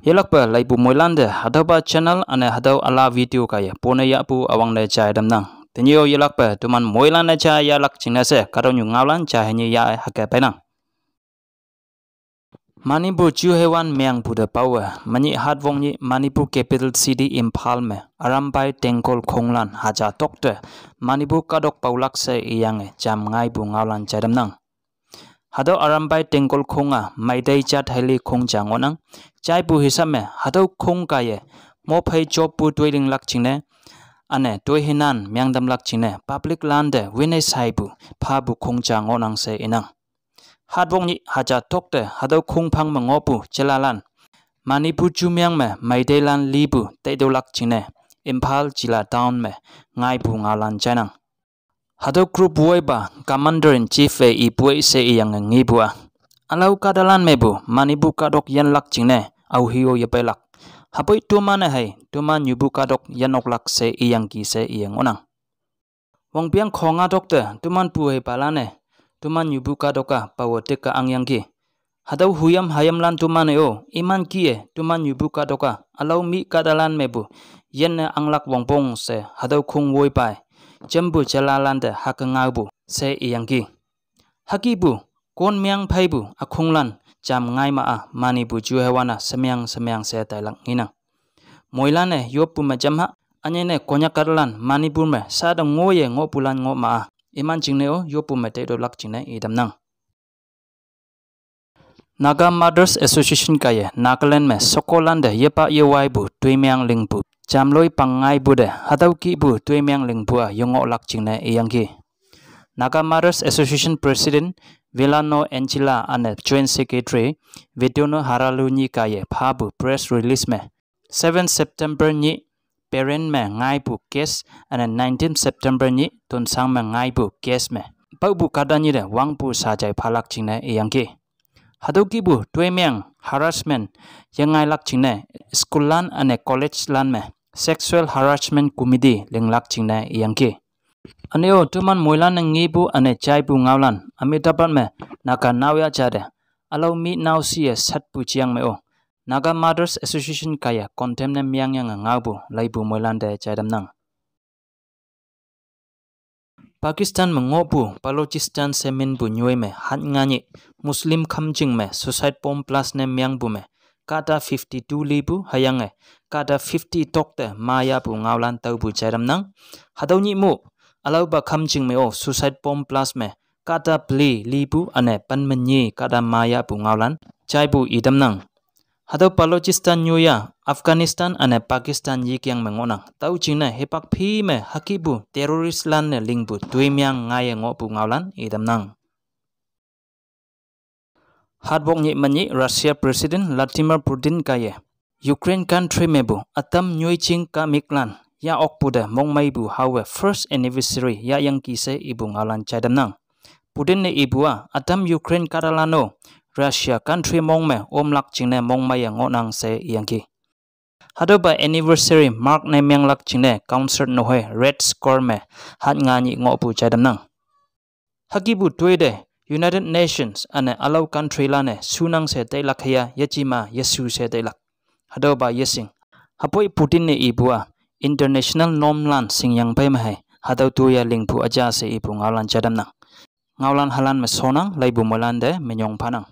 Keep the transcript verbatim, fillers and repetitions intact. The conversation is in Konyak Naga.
Yelakpe laipu moilan te hatüopa channel üne hatüo üla video kaiye pone yahpu üwangne jai tamnang. Tenyih-o yelakpe toman moilan-e jai yahlak jingne she kahtoknyu ngaolan jai hanyih yah hüke peinang. Manipur juheiwan mengpu te paowe, menyih hatwok nyih Manipur capital city Imphal me Arambai Tenggol khonglan haja tokte Manipur kahtok paolak she iyange jam ngaipu ngaolan jai tamnang. Hatüo Arambai Tenggol khong-a Meitei jat heili khong ja ngohnang. Jaipu hisab me hatüo khong kaiye mophei joppu toi linglak jingne, üne toi hinan mengtamlak jingne public lante winne shaipu phapu khong ja ngohnang she inang. Hatwok nyih haja tokte hatüo khongphang me ngohpu jalalan Manipur jumeang me Meiteilan lipu taitüolak jingne Imphal jila town me ngaipu ngaolan jainang. Hatüo group woipa commander in chief-e ipoi she iyange ngepu-a, ülao kahtalan mepu Manipur kahtok yinlak jingne aohe-o yepeilak. Hüpoi toman-e hei toman nyupu kahtok yinoklak she iyangki she iye ngohnang. Wangpeng khonga tokte toman pu heipalan-e toman nyupu kahtok-a paowe teke angyangki. Hatüo huyam hayimlan toman-e-o iman kih-e toman nyupu kahtok-a ülao mi kahtalan mepu yinne anglak wongpong she hatüo khong woipa-e jempu jalalante hüke ngaopu she iyangki. Hükihpu konmeang pheipu ükhonglan jam ngai ma-a Manipur juheiwan-a shemeang shemeang she tailak ngenang. Moilan-e yoppu me jamha, ünyei ne Konyak kahtalan Manipur me sate ngoiye ngohpulan ngoh ma-a iman jingne-o yoppu me taitüolak jingne itamnang. Naga Mothers Association kaiye Nagaland me shekolante yepa yewaipu toimeang lingpu jamloi pang ngaipu te hatüo kihpu toimeang lingpu-a yengohlak jingne iyangki. Naga Mothers Association President Vilano Angela üne Joint Secretary Vitono Haralu nyi kaiye phapu press release me, seven September nyih Peren me ngaipu case üne nineteen September nyih Tuensang me ngaipu case me paopu kahta nyih te wangpu sajai phalak jingne iyangki. Hatüo kihpu toimeang harassment yengailak jingne school lan üne college lan me sexual harassment committee linglak jingne iyangki. Üne-o toman moilan-e ngepu üne jaipu ngaolan Ahmedabad me Naga naoyha jate ülao mi naoshiye satpu jeang me-o Naga Mothers Association kaiye condemn ne meangyange ngaopu laipu moilante jai tamnang. Pakistan me ngohpu Balochistan she minpu nyoi me hatnga nyih Muslim khamjing me suicide bomb blast ne meangpu me kahta fifty-two lipu hüyange kahta fifty tokte mayahpu ngaolan taopu jai tamnang. Hatüo nyih mu ülaopa khamjing me-o suicide bomb blast me kahta peli lipu üne pen me nyi kahta mayahpu ngaolan jaipu itamnang. Hatüo Balochistan nyoi-a Afghanistan üne Pakistan yikeng me ngohnang. Tüo jingne hipak phi me hükihpu terrorist lan-e lingpu toimeang ngaiye ngohpu ngaolan itamnang. Hatwok nyih menyih Russia President Vladimir Putin kaiye Ukraine country mepu ütam nyoijing kahmiklan yah okpu te mongmeipu haowe first anniversary yahyangki she ipu ngaolan jai tamnang. Putin-e ipu-a ütam Ukraine kahtalan-o Russia country mong me omlak jingne mongmeiye ngohnang she iyangki. Hatüopa anniversary mark ne menglak jingne concert nehoi Red Square me hatnga nyih ngohpu jai tamnang. Hükihpu toi te United Nations üne ülao country lan-e shunang she tailak hüya yejema yeshu she tailak. Hatüopa yeshing. Hüpoi Putin-e ipu-a international norm lan shingyang pei me hei hatüo toiye lingpu üja she ipu ngaolan jai tamnang. Ngaolan halan me shonnang, laipu moilante minyong phanang.